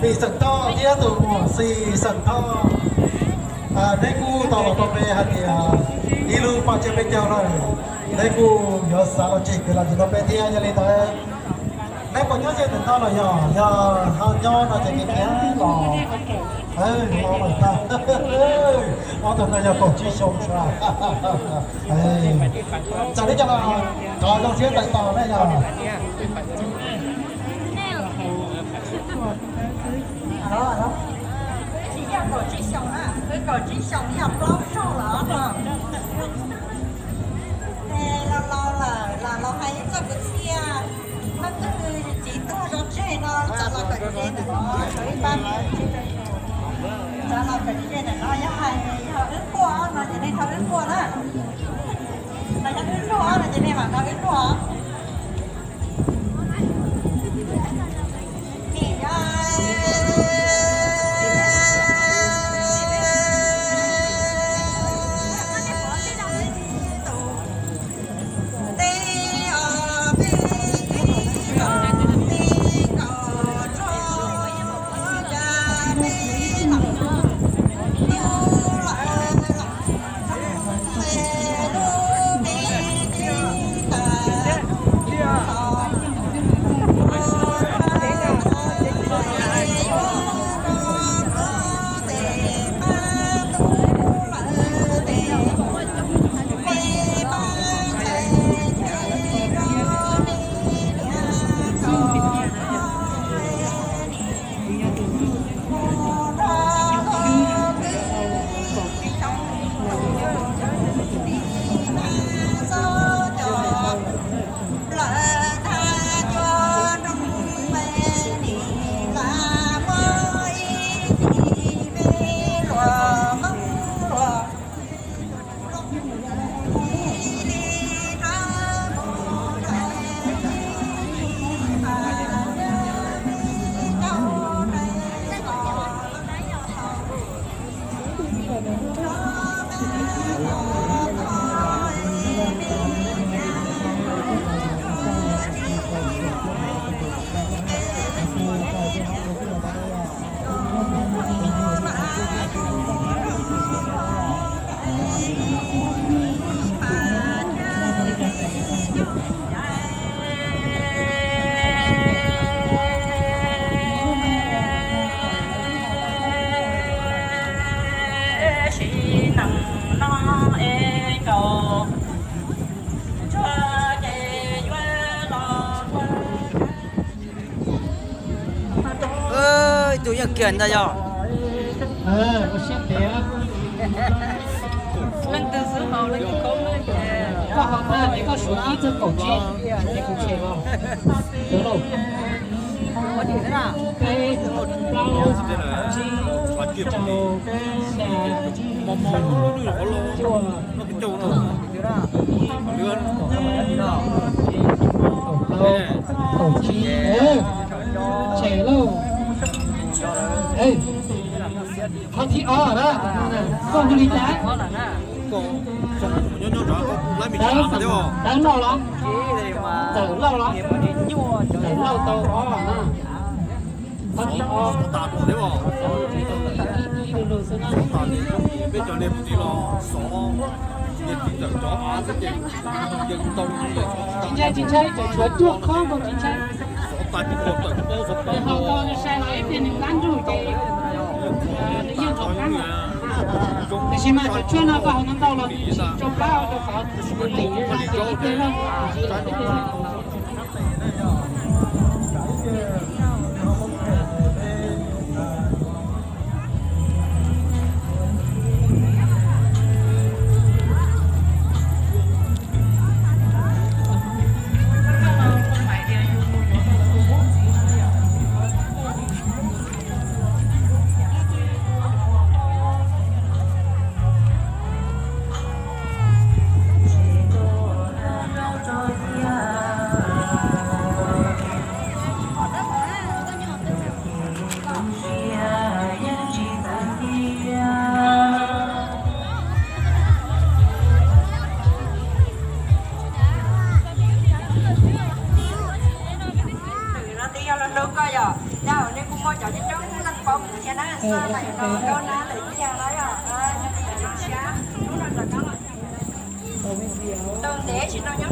Vim Xeem Thoj thiab tus muam Xis Xeem Thoj, neb kuj tau los rau peb hais tias ib lub paj tsiab peb caug lawm, neb kuj yuav xav los tseg kev lom zem rau peb thiab. Yog li ntawd, neb puas nyob ze ntawm no los yog, yog ho nyob no ces neb thiaj los, los lawm tag, ob tug no yog kaum tsib xyoo tag. Txawm li cas los thov zoo siab txais tos nej yog. Alo, alo. Tsis yog kaum tsib xyoos na, wb kaum tsib xyoos yog plaub zaug los no. Es los laus lawm los los hais ib txoj kwv txhiaj, leej twg txiv tuag zov tseg no txav los kawm ze ntawm no, sawv ib pab, txav los kawm ze ntawm no, yog hais yog wb quaj no ces nej thov wb quaj na. Los yog wb luag no ces nej mam thov wb luag. Tus yeej kiag ntag yog. Leej twg xwb hauv leej twg koob na ces koj hauv tag ces koj suav ib txog kaum tsib ces kuv tshem los. Sawv lauj. Peb, plaub, tsib, rau, xya, cuaj, kaum tsib, tshem lauj. Qhov thib ob na, koj hu li cas? Dawb Lauj los? Txawm Lauj los? Txawm Lauj tau ob na. Qhov thib ob. Tsis ntshai, tsis ntshai, tseem tshuav cuaj khob nkaus tsis ntshai. Hais tau sai los ib pliag nws qab nruj ces nws yeej thaum qab no. Tiam sis mas cov tshuaj no koj hauv no ntau los nws tsis tso plab rau qhov nws lim nws ib pliag loj ib pliag. Cov coob coob leej paub thiab na, xav lawm no rau na lawm tiag los yog, yog tias no siab hnub no rov qab los tau ntev tsis tau nyob